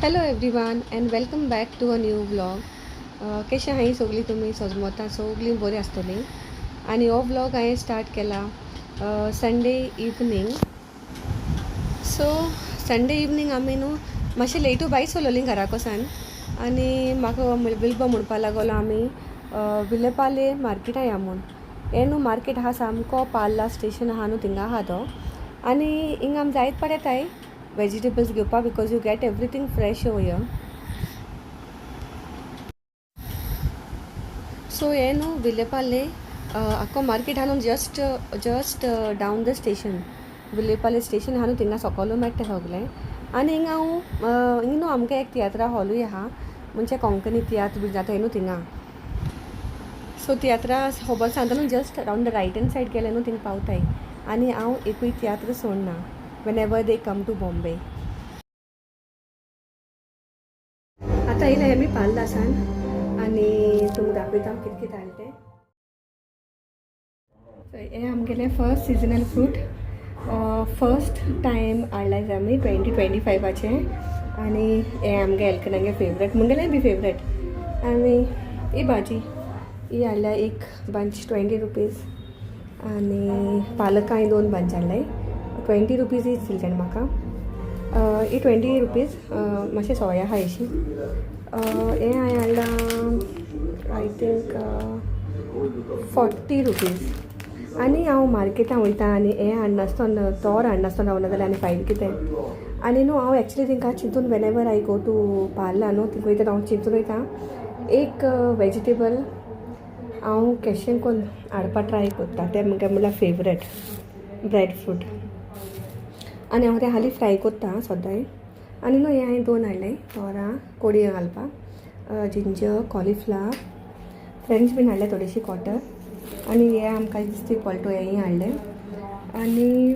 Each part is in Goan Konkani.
Hello everyone and welcome back to a new vlog. कशें आहाय सगळीं तुमी सजमता सगळीं बरी आसतली. आनी हो व्लॉग हांवें स्टार्ट केला Sunday evening. So Sunday evening आमी न्हू मातशें लेटू भायर सरलोलीं घरा कोसान आनी म्हाका विल्बो म्हणपा लागलो आमी विलेपाले मार्केटा या म्हूण. हें न्हू मार्केट आहा सामको पार्ला स्टेशन आहा न्हू थिंगा आहा तो. आनी हिंगा आमी जायत पाट येताय वेजिटेबल्स घेवपाक because you get everything fresh over. So हें न्हू विलेपाले आख्खो मार्केट आहा न्हू just just down the station Vile Parle station आहा न्हू थिंगा सकलू मेळटा सगलें. आनी हिंगा हांव हिंगा न्हू आमकां एक तियात्रा हॉलूय आहा म्हणजे कोंकणी तियात्र बी जाता न्हू थिंगा. सो तियात्रा खबर सांगता न्हू just round the right hand side गेलें न्हू थिंगा पावताय. आनी हांव एकूय तियात्र सोडना whenever they come to Bombay. आतां येयले आमी पार्लासान आनी तुमकां दाखयता हांव कितें कितें हाडलें तें. हें आमगेलें first seasonal fruit first time हाडलां आमी 2025चें. आनी हें आमगे एल्कनागे फेवरेट, मुगेलें बी फेवरेट. आनी ही भाजी ही हाडल्या एक बंच 20 रुपीज. आनी पालक हांवें 2 बंच हाडले 20 रुपीज ईच दिले ताणें म्हाका. ही 20 रुपीज मातशें सोय आहा अशी. हें हांवें हाडलां I think 40 rupees. आनी हांव मार्केटान वयता आनी हें हाडनासतना तोर हाडनासतना रावना जाल्यार आनी फायदो कितें. आनी न्हू हांव एक्चुली तेंकां चिंतून whenever I go to Parla न्हू थिंग वयता हांव चिंतून वयता एक वेजिटेबल हांव केशें कोन्न हाडपा ट्राय करता तें म्हाका म्हणल्यार फेवरेट ब्रेड फ्रूट. आनी हांव तें हालीं फ्राय करता सद्दांय. आनी न्हू हें हांवें 2 हाडलें तोरां कोडयो घालपाक, जिंजर कॉलिफ्लावर फ्रेंच बीन हाडलें थोडीशी क्वॉर्टर. आनी हें आमकां दिसती पळटो हेंय हाडलें. आनी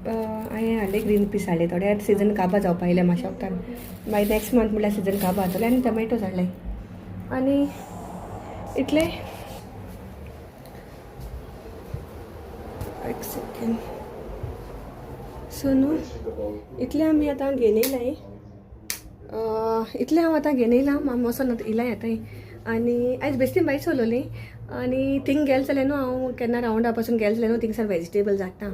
हांवें हाडलें ग्रीन पीस हाडले थोडे. आतां सिजन काबार जावपा येयलें मातशें वखदान मागीर नेक्स्ट मंथ म्हणल्यार सिजन काबार जातलें. आनी टमेटोज हाडले आनी इतलें. एक सेकेंड. सो न्हू इतलें आमी आतां घेवन येयलाय. इतलें हांव आतां घेवन येयलां आमी वचोन आतां येयलाय आतां. आनी आयज बेश्टी भायर सरलोली आनी थिंग गेले जाल्यार न्हू हांव केन्ना रावंडा पासून गेले जाल्यार न्हू थिंगसान वेजिटेबल्स हाडटा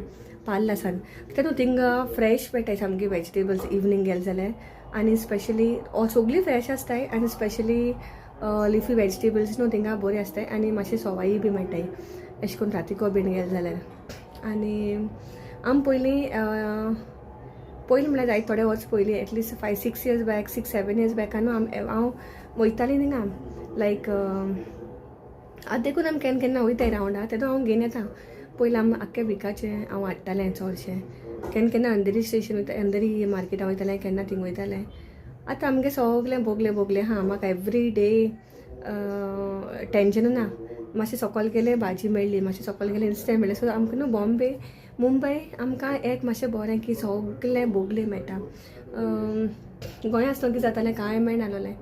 पार्लासान कित्याक न्हू थिंगा फ्रेश मेळटाय सामकी वेजिटेबल्स इवनींग गेले जाल्यार. आनी स्पेशली सगळीं फ्रेश आसताय आनी स्पेशली लिफी वेजिटेबल्स न्हू थिंगा बरी आसताय आनी मातशें सवाय बी मेळटाय अशें करून रातीको बीन गेले जाल्यार. आनी आमी पयलीं पयलीं म्हणल्यार जायत थोडे वर्स पयलीं at least 5-6 years back 6-7 years बॅकान न्हू हांव वयतालीं थिंगा लायक आतां देखून आमी केन्ना केन्ना वयताय रावंडा तेदो हांव घेवन येता. पयलीं आमी आख्खे विकाचें हांव हाडटालें चडशें. केन्ना केन्ना अंधेरी स्टेशन वयता अंधेरी मार्केटां वयतालें केन्ना थिंग वयतालें. आतां आमगे सगलें बोगले बोगले आहा म्हाका एवरी डे टेंशन ना. मातशें सकयल गेलें भाजी मेळ्ळी मातशें सकयल गेलें इन्स्टंट मेळ्ळें. सो आमकां न्हू बॉम्बे मुंबय आमकां एक मातशें बरें की सगलें बोगलें मेळटा. गोंया आसतना कितें जातालें कांय मेळनासलें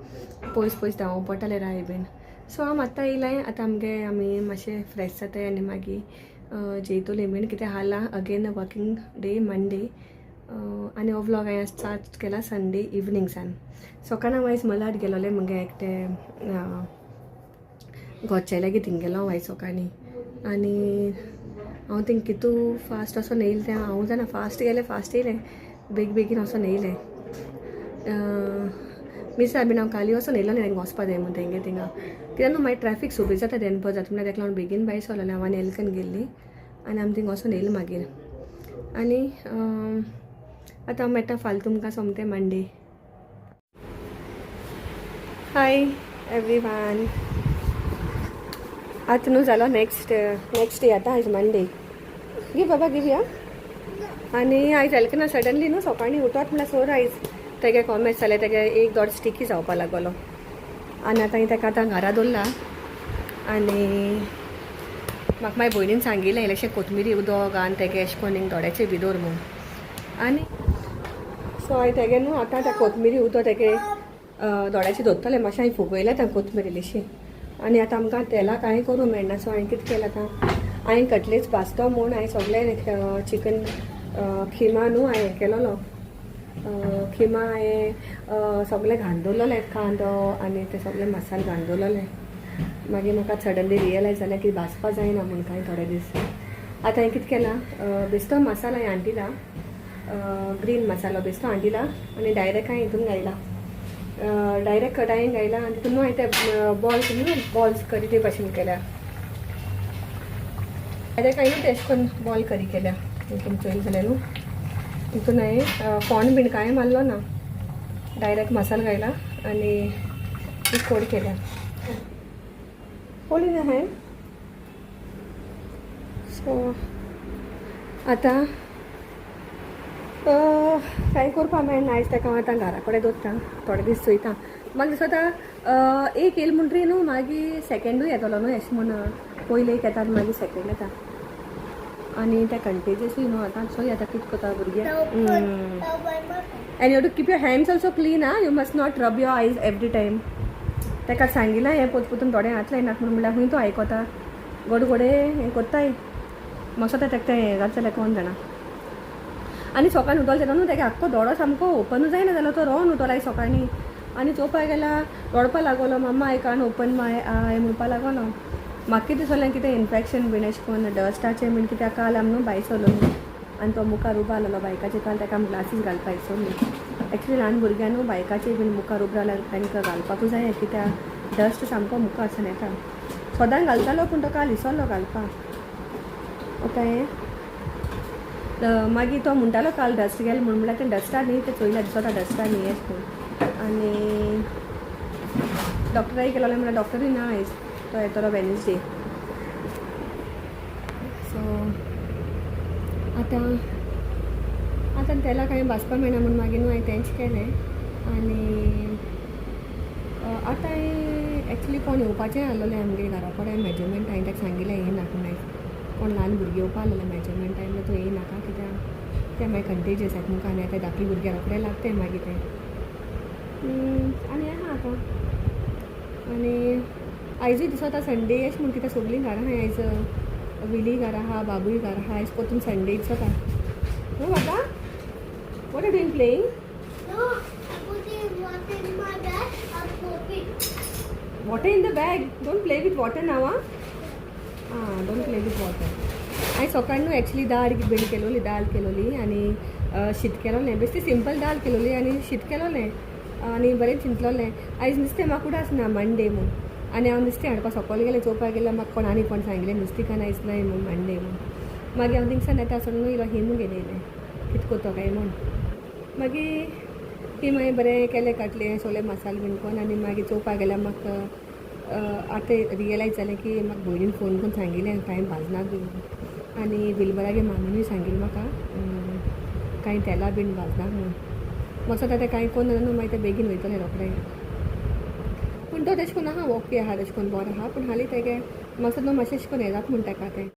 पयस पयस धांवप पडटालें राय बीन. सो हांव आतां येयलां आतां आमगे आमी मातशें फ्रेश जाताय आनी मागीर जेयतलीं बीन कितें हाला अगेन वर्किंग डे मंडे. आनी हो व्लॉग हांवें स्टार्ट केला संडे इवनींगसान. सकाळ हांव आयज मलाड गेलोलें मुगे एकटें घरचे लागीं थिंग गेलो हांव आयज सकाळीं. आनी हांव थिंग कितू फास्ट वचोन येयलें तें हांव जाणा फास्ट गेलें फास्ट येयलें बेग बेगीन वचोन येयलें. मिसा बीन हांव काली वचोन येयलो न्ही तेंका वचपा जाय म्हूण तेंगे थिंगा कित्याक न्हू मागीर ट्रॅफीक सोबीत जाता देनपा जाता म्हणल्यार तेका लागून बेगीन भायर सरलोलें हांव आनी एल्कन गेल्ली आनी आमी थिंग वचोन येयलें मागीर. आनी आतां हांव मेळटा फाल्यां तुमकां सोमतें मंडे. Hi everyone. आतां न्हू जालो नेक्स्ट नेक्स्ट डे आतां आयज मंडे. गी बाबा गिवया. आनी आयज एल्कना सडनली न्हू सकाळीं उठोत म्हणल्यार सोर आयज तेगे कॉमेस जालें तेगे एक दोड स्टिकी जावपा लागलो. आनी आतां तेका आतां घरा दवरला. आनी म्हाका मागीर भयणीन सांगिल्लें इल्लेशें कोथमिरी उदक आनी तेगे एशें कोन्न हिंग दोड्याचे बी दवर म्हूण. आनी सो हांवें तेगे न्हू आतां त्या कोथमिरी उदक तेगे दोड्याचे दवरतलें मातशें हांवें फुगयलें त्या कोथमिरी इल्लीशी. आनी आतां आमकां तेला कांय करूं मेळना. सो हांवें कितें केलें आतां हांवें कटलेट्स भाजतो म्हूण हांवें सगळें चिकन खिमा न्हू हांवें केलोलो खिमा हांवें सगळें घालून दवरलेलें, कांदो आनी ते सगळे मसाले घालून दवरलेले. मागीर म्हाका सडनली रियलायज जालें की भाजपा जायना म्हूण कांय थोडे दीस. आतां हांवें कितें केलां, बेश्टो मसाला हांवें हाडिला, ग्रीन मसालो बेश्टो हाडिला आनी डायरेक्ट हांवें हितून घायला, डायरेक्ट कडायेन घायला आनी तितून हांवें ते बॉल्स न्हू, बॉल्स करी ते भाशेन केल्या. डायरेक्ट हांवें न्हू तेश करून बॉल करी केल्या. तुमी चोयलें जाल्यार न्हू, तितून हांवें फोंड बीन कांय मारलो ना, डायरेक्ट मसालो घायला आनी ती कोड केल्या. Hold in your hand. So आतां कांय करपा मेळना आयज. ताका हांव आतां घरा कडेन दवरता, थोडे दीस चोयता. म्हाका दिसता एक येयल म्हणटरी न्हू मागीर सेकेंडूय येतलो न्हू, एशें म्हूण पयलीं एक येता आनी मागीर सेकेंड येता आनी ते कंटेजियसूय न्हू. आतां चोय आतां कितें करता भुरगे. And you to keep your hands also clean. Ah, you must not rub your eyes every time. ताका सांगिलां हें पोत पोतून थोडें हात लायनाक म्हूण, म्हणल्यार खूंय तो आयकता? गोडे गोडे हें कोत्ताय. म्हाका दिसता ताका तें हें जाता जाल्यार कोण जाणा. आनी सकाळीं उठोलो तेन्ना न्हू तेगे आख्खो दोळो सामको ओपनूय जायना जालो. तो रोवन उठलो आयज सकाळीं आनी चोवपाक गेला, रडपा लागलो, "Mama, I can't open my I" म्हणपा लागलो. म्हाका कितें दिसलें, कितें इन्फेक्शन बीन एशें करून डस्टाचें बीन, कित्याक काल आमी न्हू भायर सरलो न्हू आनी तो मुखार उबो आसलेलो बायकाचे, काल ताका आमी ग्लासीस घालपा विसरली. एक्चुली ल्हान भुरग्यां न्हू बायकाचे बीन मुखार उबो रावल्यार तांकां घालपाकूय जाय, कित्याक डस्ट सामको मुखार आसून येता. सदां घालतालो पूण तो काल विसरलो घालपाक. ओके, मागीर तो म्हणटालो काल डस्ट गेल म्हूण, म्हणल्यार तें डस्टार न्ही, तें चोयल्यार दिसता डस्टार न्ही अशें करून. आनी डॉक्टराय गेलो म्हणल्यार डॉक्टरूय ना आयज, तो येतलो वेनसडे. सो आतां आतां तेला कांय भाजपा मेळना म्हूण मागीर न्हू हांवें तेंच केलें. आनी आतां एक्चुली कोण येवपाचें आसलेलें आमगे घरा कडेन मेजरमेंट. हांवें ताका सांगिल्लें येयनाका म्हूण आयज. कोण ल्हान भुरगीं येवपा आसलेलें मेजरमेंट टायम, तूं येयनाका, कित्याक तें मागीर कंटेजियस जाता मुखार आनी आतां धाकली भुरग्यां रोखडें लागता मागीर तें. आनी आहा आतां आनी आयजूय दिसता संडे अशें म्हूण, कित्याक सगळीं घरा आहाय आयज, विली घरा आहा, बाबूय घरा आहा. आयज परतून संडे दिसता न्हू बाबा? What are doing, playing? No, I'm putting water in my bag. I'm popping. Water in the bag? Don't play with water now. Ah, ah, don't play with water. हांवें सकाळी न्हू एक्चुली दाळ बीन केलोली, दाल केलोली आनी शीत केलोलें. बेश्टी सिंपल दाल केलोली आनी शीत केलोलें आनी बरें चिंतलोलें आयज नुस्तें म्हाका उडास ना मंडे म्हूण. आनी हांव नुस्तें हाडपा सकयल गेलें, चोवपाक गेल्यार म्हाका कोण आनी कोण सांगलें नुस्तें आयज नाय म्हूण, मंडे म्हूण. मागीर हांव थिंगसान येता आसतना न्हू इलो हिमू घेवन येयलें, कितें करतो काय म्हूण. मागीर ती मागीर बरें केलें, काटलें सगळें मसालो बीन करून. आनी मागीर चोवपाक गेल्यार म्हाका आतां रियलायज जालें की म्हाका भयणीन फोन करून सांगिल्लें कांय भाजनाक बीन. आनी विलबरागे मामीनूय सांगिल्लें म्हाका कांय तेलां बीन भाजनाक म्हूण. म्हाका दिसता तें कांय कोन्न न्हू मागीर तें बेगीन वयतलें रोखडें. पूण तो तेशें करून आहा, ओके आहा, तेशें करून बरो आहा. पूण हालीं तेगे म्हाका न्हू मातशें अशें करून हें जाता म्हूण ताका तें.